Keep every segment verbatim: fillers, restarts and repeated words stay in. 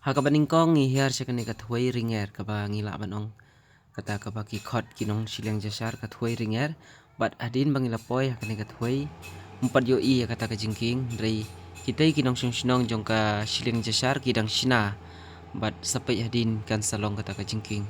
Ha kaba nyngkong ngi hiar sha kane ka thwei ringer kaba ngi lah ban ong kata kaba ki khot ki nongshiliang jashar ka thwei ringer. Bad hadien ba ngi la poi ha kane ka thwei, ym pat ïohi ïa kata ka jingkieng, hynrei kitei ki nongshong shnong jong ka shiliang jashar ki dang shna. Bad sa peit hadien kan sa long kata ka jingkieng.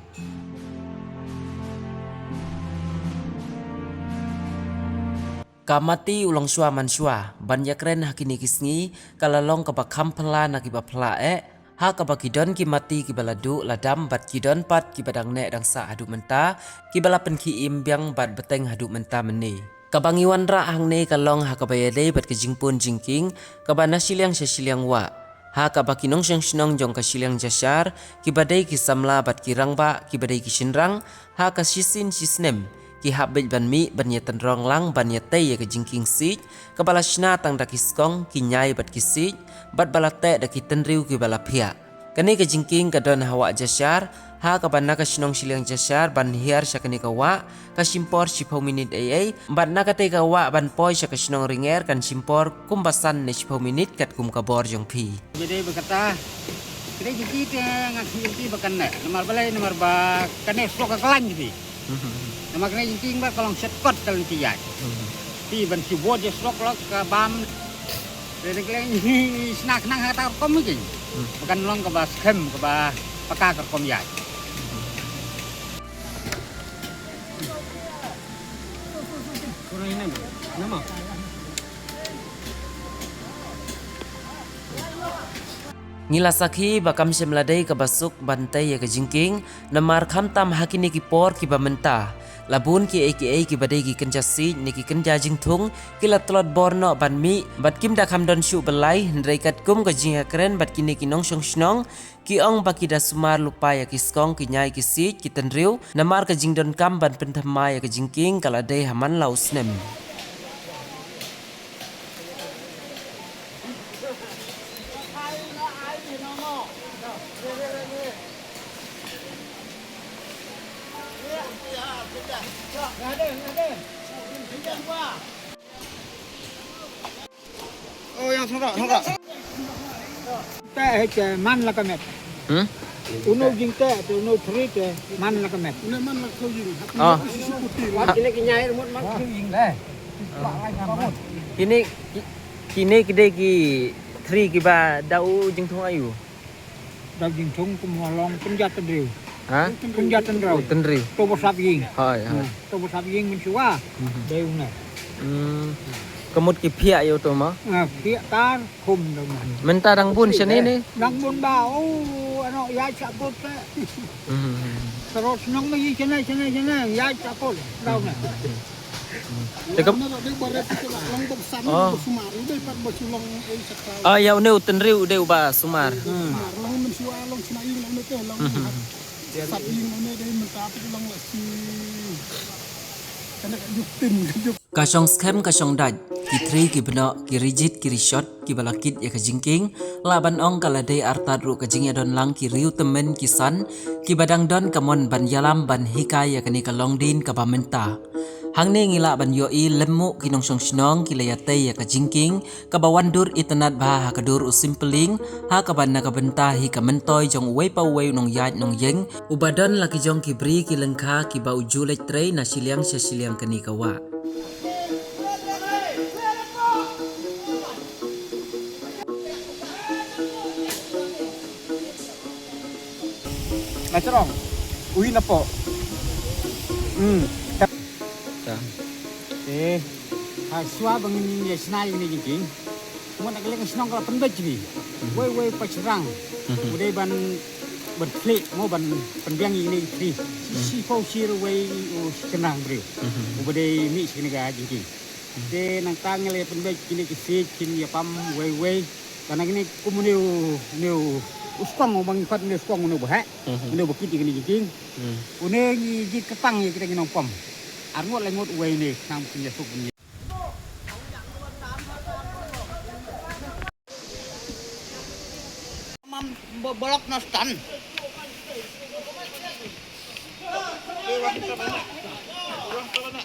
Ka mati u long shuwa man shuwa, ban ïakren ha kine ki sngi, ka la long kaba kham phylla na kiba phylla eh, ha kaba ki don ki mati kiba la duh la dam bad ki don pat kiba dang neh dang sah haduh mynta, kiba la pynkhie im biang bad bteng haduh mynta mynne. Kaba ngi wanrah hangne ka long ha kaba ïadei bad ka jingpun jingkieng, kaba na shiliang sha shiliang wah. Ha kaba ki nongshong shnong jong ka shiliang jashar, kiba dei ki samla bad ki rangbah, kiba dei ki shynrang, ha ka shisien shisnem, ki hap beit ban mih, ban ïatynrong lang, ban ïatei ïa ka jingkieng siej, kaba la shna tang da ki skong, ki ñiai bad ki siej, bad ba la teh da ki tynriew kiba la phiah. Kane ka jingkieng ka don ha wah jashar, ha kaba na ka shnong shiliang jashar, ban hiar sha kane ka wah, ka shim por shiphew minit ei ei, bad na katei ka wah ban poi sha ka shnong ringer kan shim por kumba san ne shiphew minit katkum ka bor jong phi. Bad dei ba kata, kane ka jingkieng te nga khmih te ba kan neh, namar balei, namar ba kane surok ka khlaiñ te. Namar kane ka jingkieng ba ka long shortcut ka lynti ïaid. Te ban shu bud ïa surok lok ka bam. Te dei ka lynti shna khnang ha kata ka rukom jing. Ba kan long kaba skhem kaba paka ka rukom ïaid. Ngi la sakhi ba kam shym la dei kaba suk ban tei ïa ka jingkieng, namar khamtam ha kine ki por kiba mynta, la bun kiei kiei kiba dei ki kynja siej ne ki kynja jingthung, ki la tlot bor noh ban mih, bad kim da kham don shuh ba lai, hynrei katkum ka jingïakren bad kine ki nongshong shnong, ki ong ba ki da sumar lypa ïa ki skong, ki ñiai, ki siej, ki tynriew, namar ka jingdonkam ban pynthymmai ïa ka jingkieng ka la dei ha man la u snem. Oh, yang sengkak, sengkak. Te, eh, te, man la ka met. Hmm? Uno jing te, te uno thri te, man la ka met. Uno man la ka jing. Ah. Wat kine ki ñiai remot man ka jing le. Kine, ki-, kine ki dei ki thri kiba da u jingthung aïu. Da jingthung kum u long pynjat tynriew. Ha? Pynjat tynriew. Oh, tynriew. To ba sap ïing. Hoi, hoi. Hmm. To ba sap ïing mynshuwa. Mhm. Dei une. Hmm. Ka mut ki phiah ïa u to ma? Ah, phiah tar khum da une. Mynta dang bun shane ne? Dang bun ba, oh, ano, ïa cha kot te. Mhm. Ka rot shnong ma ïa shane, shane, shane, ïa cha kot da une. Te kam- Oh. Ah, ïa une u tynriew u dei uba sumar. Ka shong skhem ka shong dait, ki thri ki bnoh, ki ri jied ki ri shot, kiba la kit ïa ka jingkieng, lah ban ong ka la dei artat ruh ka jingïadon lang ki riew tymmen ki san, kiba dang don ka mon ban ïalam ban hikai ïa kane ka longdien kaba mynta. Hangne ngi lah ban ïohi lem muh ki nongshong shnong ki la ïatei ïa ka jingkieng, kaba wan dur itynnad bha ha ka dur u Simpyllieng, ha kaba na ka bynta hi ka myntoi jong uwei pa uwei u nongïaid nongïeng, uba don la ki jong ki bri ki lyngkha kiba u ju leit trei na shiliang sha shiliang kane ka wah. Nga chrong. Ui na po. Hmm. Ta. Eh. Ha shuwa ba ngin ïa shna ïa kine ki jingkieng. Mo na ka liang shnong ka la pynbeit jingkieng. Wei wei pa shynrang. Mhm. U dei ban, ban khlieh mo ban pynbiang ïa kine ki thri. Shi phew shi ruwei u shynrang briew. Mhm. Uba dei mih sha kine ka jingkieng. Te nangta ngi la pynbeit kine ki siej kin ïa pam wei wei. Kana kine kum une u, une u, u skong uba ngi khot une u skong une uba heh. Mhm. Une uba kit ïa kine ki jingkieng. Mhm. Une ngi jied kyrpang ïa kita ki nongpom. Ar ngut lai ngut uwei une khnang ba kin ïasuk. Mam bo-, bolok na stan.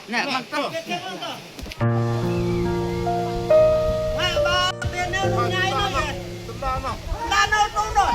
Nè, mang to. Ba, ba, bene nu nyai no ye. Ba no to no.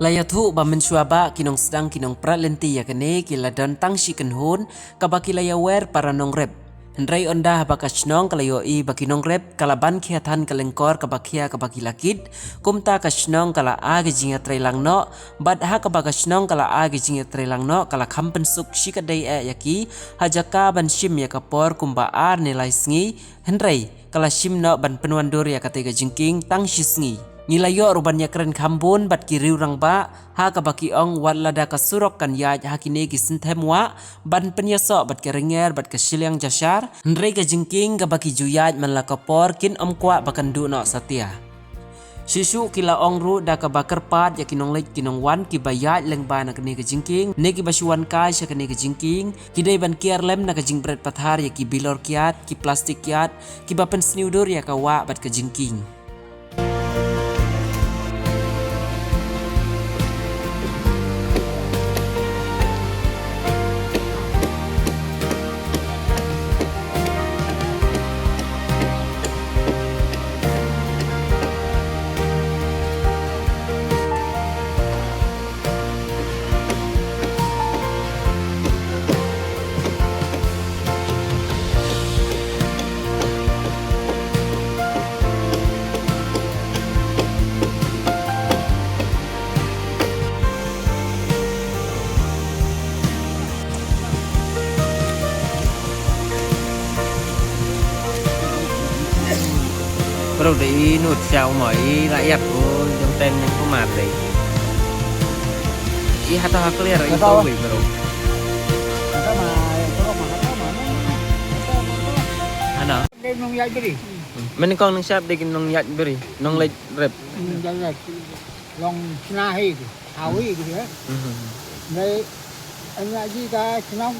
Ba ïathuh ba mynshuwa ba ki nongsdang ki nongprat lynti ïa kane ki la don tang shi kynhun kaba ki la ïawer para nongrep. Hynrei ynda haba ka shnong ka la ïohi ba ki nongrep ka la ban khia than ka lyngkor kaba khia kaba ki la kit, kumta ka shnong ka la ai ka jingïatreilang noh, bad ha kaba ka shnong ka la ai ka jingïatreilang noh ka la kham pynsuk shi katdei eh ïa ki, ha jaka ban shim ïa ka por kumba ar ne lai sngi, hynrei ka la shim noh ban pynwandur ïa katei ka jingkieng tang shi sngi. Ngi la ïoh ruh ban ïakren kham bun bad ki riewrangbah, ha kaba ki ong wat lada ka surok kan ïaid ha kine ki synthem wah ban pynïasoh bad ka ryngiar bad ka shiliang jashar, hynrei ka jingkieng kaba ki ju ïaid man la ka por kin ym kwah ba kan duh noh satia. Shisha ki la ong ruh da kaba kyrpad ïa ki nongleit ki nongwan kiba ïaid lyngba na kane ka jingkieng ne kiba shu wan kai sha kane ka jingkieng, ki dei ban kiar lem na ka jingbret pathar ïa ki bilor kiad, ki plastik kiad, kiba pynsniew dur ïa ka wah bad ka jingkieng. Bro, de i nut siaw mo i la iat ko jong ten ko mar de. I hata ha clear i to wi, bro. Ana. Nong ïaid bri. Men kong nong sap de nong ïaid bri, nong leit rep. Long sna hi ki, awi ki ya. Nei, anya ji ka sna.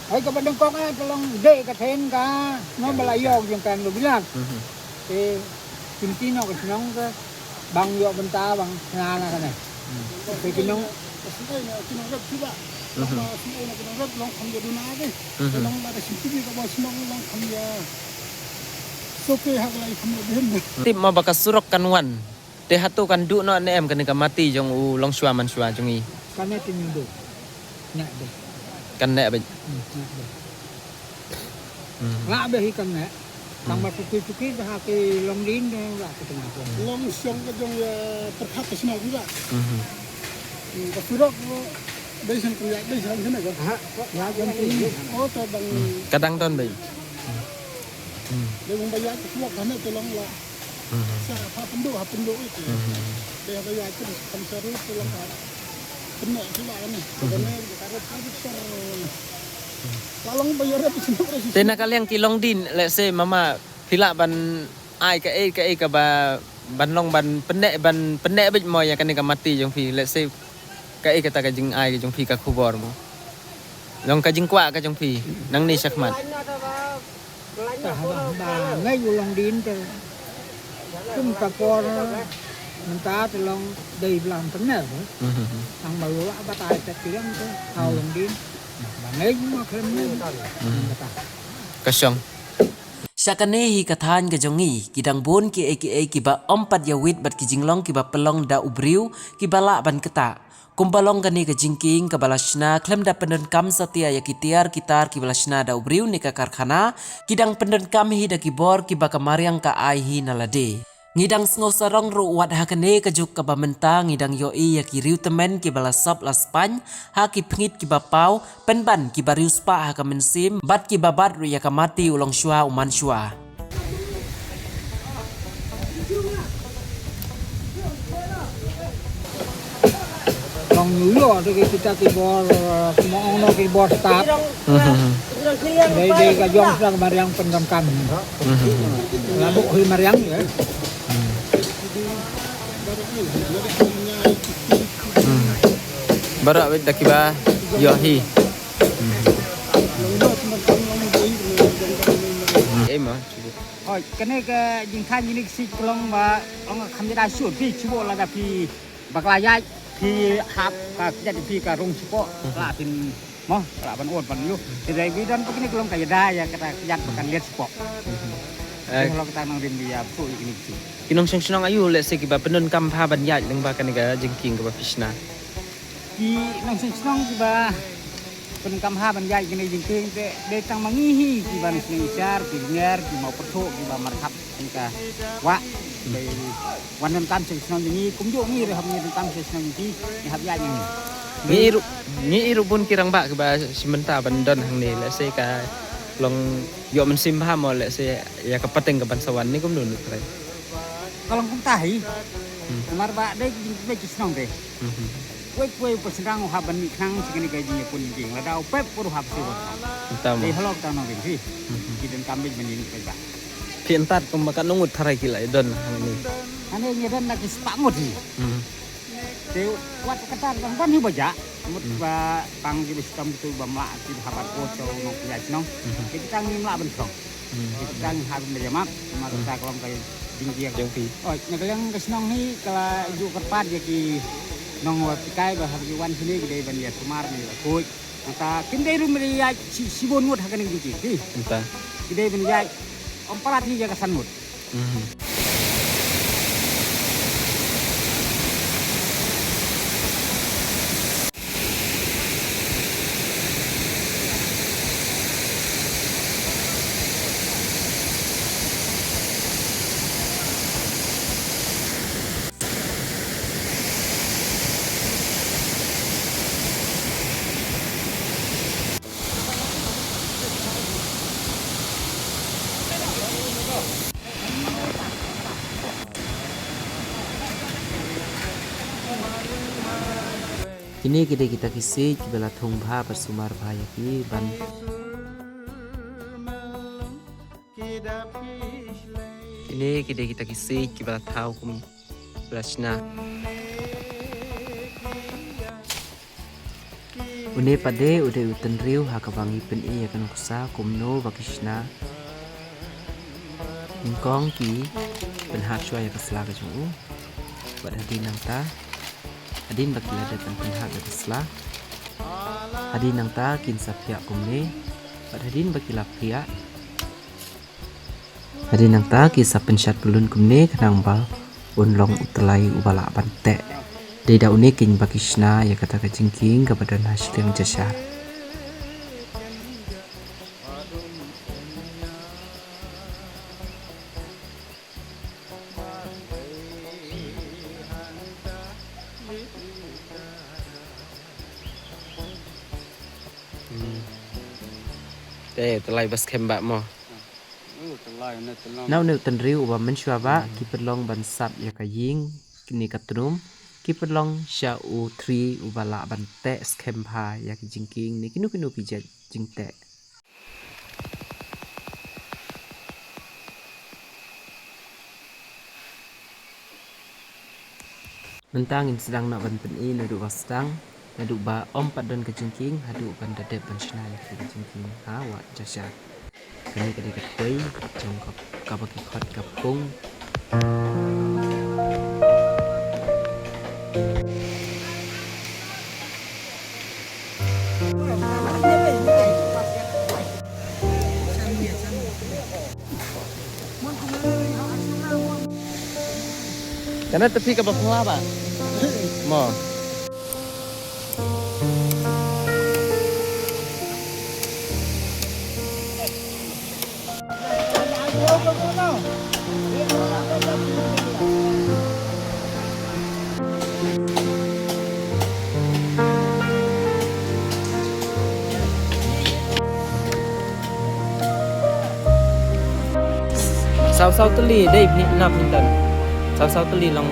Hai ka badang kong ai ka long de ka then ka, no bala yok jong kan lo bilang. Te, kinti no ka sna ka, bang yok benta bang sna na ka ne. Te kinong. Ka sna na kinong rep sila. Ka sna na kinong rep long kham ya duna ke. Long la ka sna ka ba sna long kham ya. Soke hak lai kham ya bihin. Tip ma ba ka surok kan wan. Te hato kan duh noh ne em kane ka mati jong u longshuwa manshuwa jong i. Kan ne tin duh. Neh beh. Kan neh beh. Hmm, neh beh. Hmm. Lah beh hi kan neh. Tang ba tuki tuki ba ha ki longdin de lah ki tengah. Long shong ka jong ya perkhat ka shnong juga. Hmm. Hmm, ka surok ko dei sang pria dei sang sini ko. Ha, ya kan tin. Oh, to bang. Hmm. Kadang ton beh. Hmm. Dei bang bayar ka surok kan ne tolong lah. Mhm. Sa ha pynduh, ha pynduh itu. Mhm. Dei ha ba ïaid kan kam saru tu lang ka. Pynduh tu lah ni. Mhm. Ka ne ka rep ka rep sor. La long ba ïa rep sini. Te na ka liang ki longdin, let's say mama phi lah ban ai kaei kaei kaba ban long ban pyneh ban pyneh beit mo ïa kane ka mati jong phi, let's say kaei kata ka jingai ka jong phi ka khubor mo. Long ka jingkwah ka jong phi nangne shakhmat. Tah ba, ba ngai u longdin te. Kum ka por mynta te long dei blang pynner. Mhm. Tang ba u lah ba tai te kliang te. Hau longdin. Ba ngai u ma khlem ngai. Mhm. Mynta. Ka shong. Sha kane hi ka thaiñ ka jong ngi, ki dang bun kiei kiei kiba ym pat ïawit bad ki jinglong kiba pynlong da u briew, kiba lah ban ktah. Kumba long kane ka jingkieng kaba la shna khlem da pyndonkam satia ïa ki tiar ki tar kiba la shna da u briew ne ka karkhana, ki dang pyndonkam hi da ki bor kiba ka mariang ka ai hi na lade. Ngi dang sngew sarong ruh wat ha kane ka juk kaba mynta ngi dang ïohi ïa ki riew tymmen kiba la sop la spaiñ ha ki pngit kiba paw, pynban kiba riewspah ha ka mynsiem bad kiba bat ruh ïa ka mati u longshuwa u manshuwa. Long ïoh te kita ki bor, eh, kumba ong no ki bor stad. Mhm. Dei dei ka jong sdang mariang pyndonkam. Mhm. Labu hi mariang ïa. Hmm. Baroh wit da kiba ïohi. Hmm. Hmm. Eh, ma. Hoi, kane ka jingkhan jingnik si klong ba ong kham jada shut phi chubo la da phi bakla ïaid phi hap ka kjat phi ka rung chupo la phin mo la ban ot ban yu. Te dei wi don phi kane klong ka jada ïa kata kjat ba kan liat chupo. Eh. Te halor kata nongrim ba ïa pynsuh ïa kine ki. Ki nongshong shnong aïu lehse kiba pyndonkam bha ban ïaid lyngba kane ka jingkieng kaba phi shna? Ki nongshong shnong kiba pyndonkam bha ban ïaid kane ka jingkieng te dei tang ma ngi hi kiba nongshong ïar, ki jynjar, ki mawpyrthuh, kiba markhap kane ka wah. Dei wan donkam sha ki shnong jong ngi, kumjuh ngi ruh hap ngi donkam sha ki shnong jong ki, ngi hap ïaid ngi. Ngi ruh, ngi ruh bun ki rangbah kiba shim bynta ban don hangne, lehse ka long ïoh mynsiem bha mo, lehse ïa ka pateng kaban sa wan ne kumno ne trai. Ka long kumta hi. Hmm. Namar ba dei ki, dei ki shnong te. Hmm. Wei wei u shynrang u hap ban mih khnang sha kane ka jingïakhun jingkieng, lada u pep u ruh hap shu wan. Kumta mo. Dei halor kata nongrim hi. Hmm. Ki donkam beit ban ïa mih paidbah. Phi antad kumba katno ngut tharai ki la don hangne? Hangne ngi don da ki spah ngut hi. Hmm. Te wat kata dang don hi ba jah. Mut ba tang kiba shitom kitu ba mlah kiba habat ko to nong pynïaid shnong. Mhm. Kita ngim lah ban shnong. Mhm. Kita ngi hap ban ïa map, ma ka long ka jingkieng. Jong phi. Oh, na ka liang ka shnong hi ka la ju kyrpad ïa ki nongwei paidbah ba hap ki wan shane ki dei ban ïa sumar ban ïa khuid. Nangta kim dei ruh ban ïa shi, shibun ngut ha kane ka jingkieng. Nangta. Ki dei ban ïa ym palat hi ïa ka san ngut. Mhm. Kine ki dei kita ki siej kiba la thung bha bad sumar bha ïa ki ban. Kine ki dei kita ki siej kiba la thaw kum ba la shna. Une pat de u dei u tynriew ha kaba ngi pyni ïa ka nuksa kumno ba ki shna. Nyngkong ki pynhap shuwa ïa ka sla ka jong u. Bad hadien nangta, hadien ba ki la dep ban pynhap ïa ka sla, hadien nangta kin sa phiah kumne. Bad hadien ba ki la phiah, hadien nangta ki sa pynshad pyllun kumne khnang ba un long u tyllai uba lah ban teh. Dei da une keiñ ba ki shna ïa kata ka jingkieng kaba don ha shiliang jashar. Hmm. Te tyllai ba skhem bha mo. Na une u tynriew uba mynshuwa bha ki pynlong ban sap ïa ka ïing ne ka tnum, ki pynlong sha u thri uba lah ban teh skhem bha ïa ki jingkieng ne kino kino ki jait jingteh. Mynta ngin sdang noh ban pyni naduh ba sdang, naduh ba ym pat don ka jingkieng haduh ban da dep ban shna ïa ka jingkieng ha wah jashar. Kane ka dei ka thoi jong ka, kaba ki khot ka pung. Kane te phi kaba phylla ba. Mo. Saw saw tylli dei phi nap hinton. Saw saw tylli long.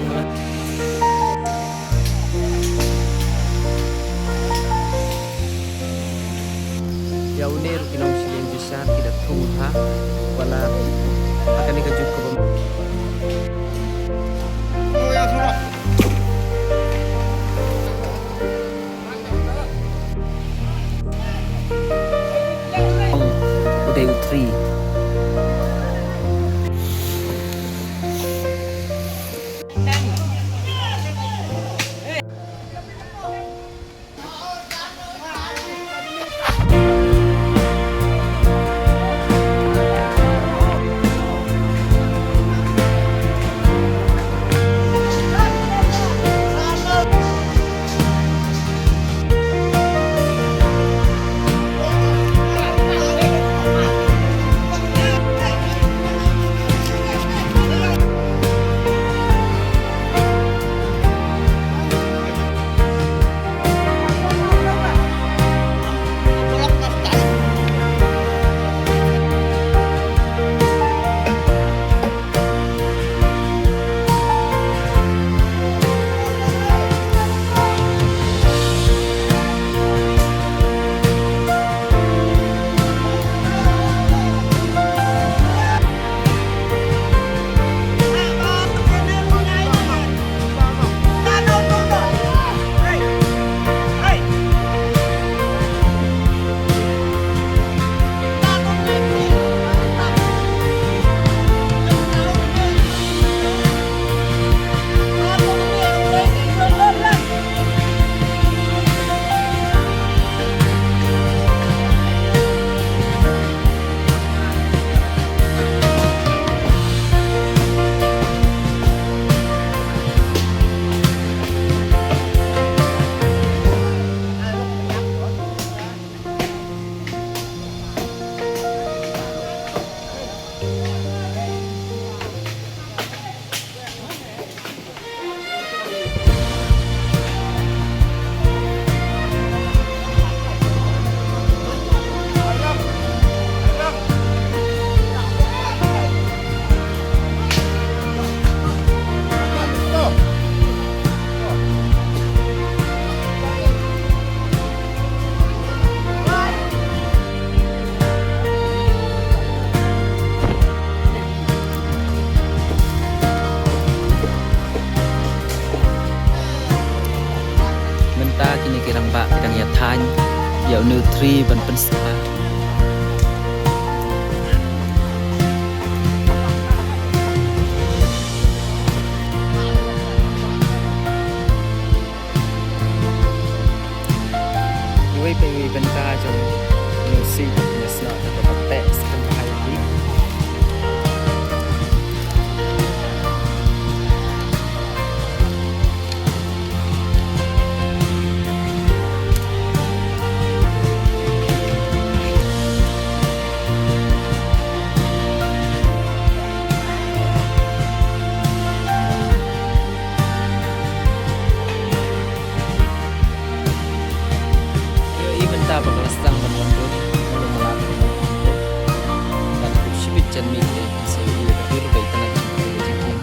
Ïa une ruh ki nongshiliang jashar ki da thung ha, wala ha kane ka juk kaba. U dei u thri. Nutri ban pynsah. Iwei pa iwei bynta jong nutri, nutri, nutri, nutri. Ïohi mynta ba ka la sdang ban wan dun, wan wan lad. Bad u shibit jan mih ne, sa ïohi ba dur ba itynnad jingkieng.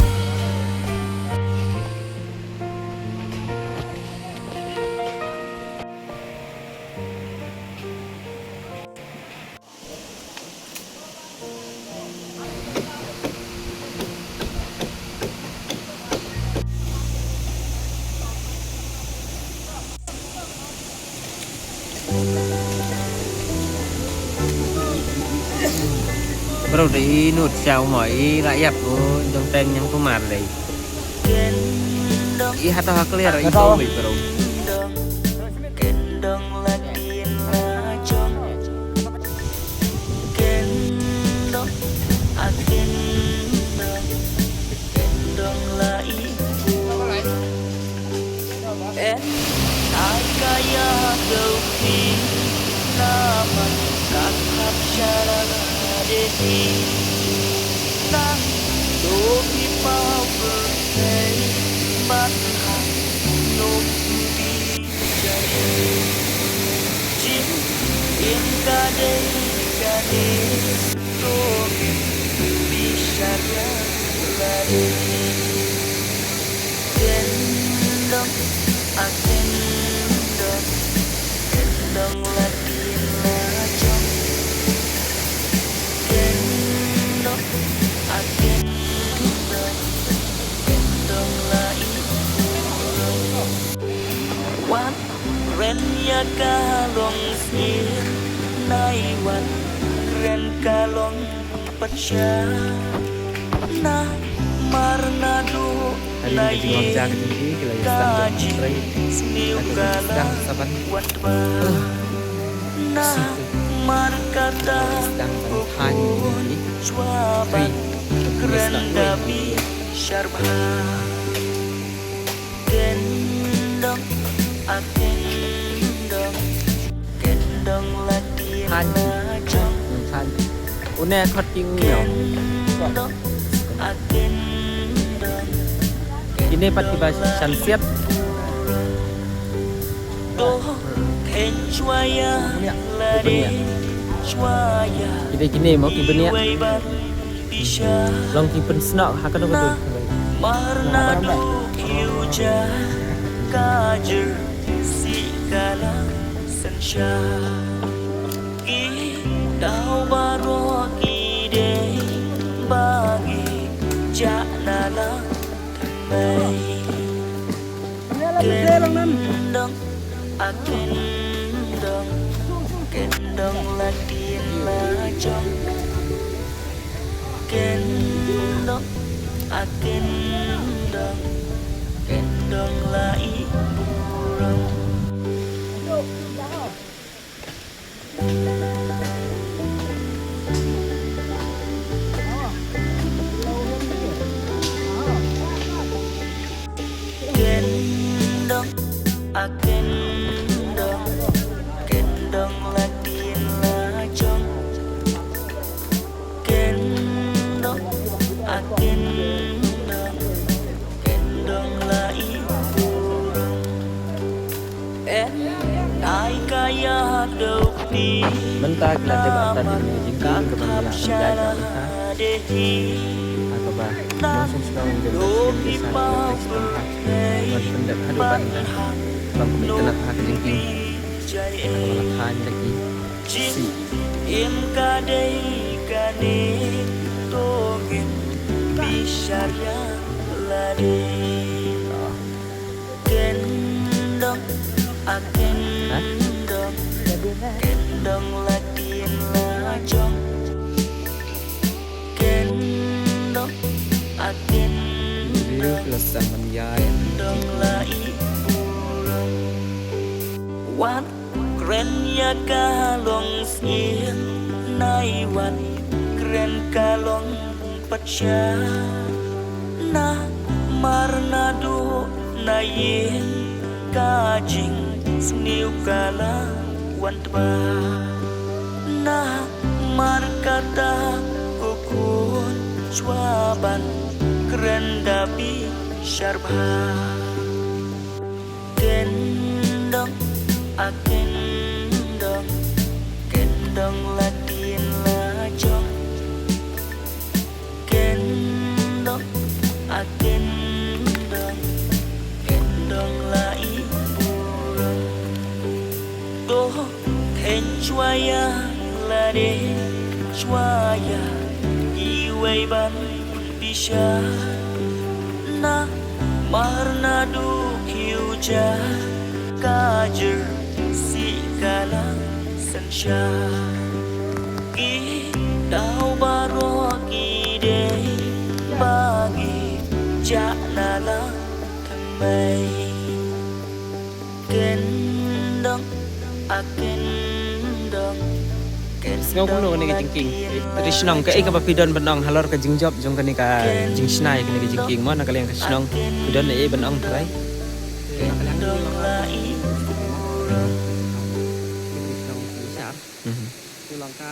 Bro, dei nud sha u mo i la ïap u jong teng ñiang pumar dei. I hato ha clear i to bro. En ai ka ïa dau phi na man ka khap sha la de hi na do phi pau pur thei ban ha no phi jai jin im ka dei ka dei to phi sha la la de. Kendong, a kendong, kendong la tin la jong. Kendong, a kendong, kendong la i. Wan ren ïa ka long sngi nai wan ren ka long. Pyrshah na mar naduh na ïing ka jingsniew ka la wan tba. Na mar kata u khun shuwa ban kren da bishar bha. Kendong, a kendong, kendong la ki la jong. Une khot ki ung ïa. Kendong, a kendong. Kine pat kiba shan siat. To khein shuwa ïa la de shuwa ïa. Kine kine mo ki bniah. Long ki pynsnoh ha ka dok. Mar naduh ïa u ja ka jer si ka la synshar. Ki daw baroh ki dei ba ngi jah na la thymmai. Kendong, a kendong, kendong la tin la jong. Kendong, a kendong, kendong la i burom. Kendong, a kendong, kendong la tin la jong. Kendong, a kendong, kendong la i burom. En ai ka ïa dau phi. Mynta ki la tip ata di jingkyrkhu kaba ngi la ïa ka ha kaba nong sngewsih nong jong ka sngewsih ka sa ka sngewsih ha ban pyndep haduh ban da ban pyndep ha ka jingkyrkhu kaba la khan da ki. Im ka dei kane to ngin bishar ïa lade. Kendong, a kendong, Ken dong la dien la jong. Ken dong a ken dong. Ken dong la i burom. Wat kren ïa ka long sien, nai wat kren ka long patsha. Namar naduh na ïing ka jingsniew ka la wan tba. Namar kata ko khun shuwa ban kren da bishar bha. Ken dong a ken dong, ken dong la dien la jong. Ken dong a ken dong, ken dong la i burom. To kheiñ shuwa ïa lade, shuwa ïa kiwei ban bishar. Namar naduh ki u ja ka jyrsih ka la synshar. Ki daw baroh ki dei ba ngi jah na la thymmei. Ken dong a ken dong. Sngew kumno kane ka jingkieng? Te shnong, kaei kaba phi don ban ong halor ka jingjop jong kane ka jingshna ïa kane ka jingkieng mo, na ka liang ka shnong phi don ei ban ong trai? Ken dong la i burom. Mhm. Ki long ka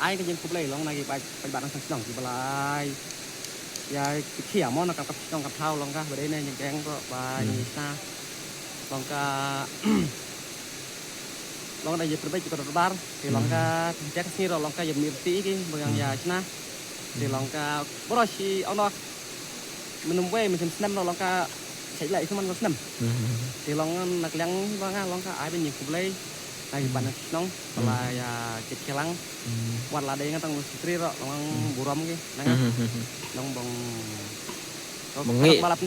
ai ka jingkhublei long na ki paid, paidbah nongshong shnong kiba la ai ïa ki khia mo na ka, ka shnong ka thaw long ka ba dei ne jingkieng ko ba ngi shna. Long ka long da ïa pyrbaik ïa ka dorbar, te long ka, te ka sngi ruh long ka ïa mih rti ki ba ngi ïa shna. Te long ka bro shi ong noh mynnym wei mynshem snem ruh long ka shait leh ïa ka man ka snem. Te long na ka liang ba nga long ka ai ban ïa khublei na ki ban shnong ba la ïa kit khie lang. Wat la dei nga tang mynsiem tri ruh long burom ki na nga. Long bong bong ngi ba la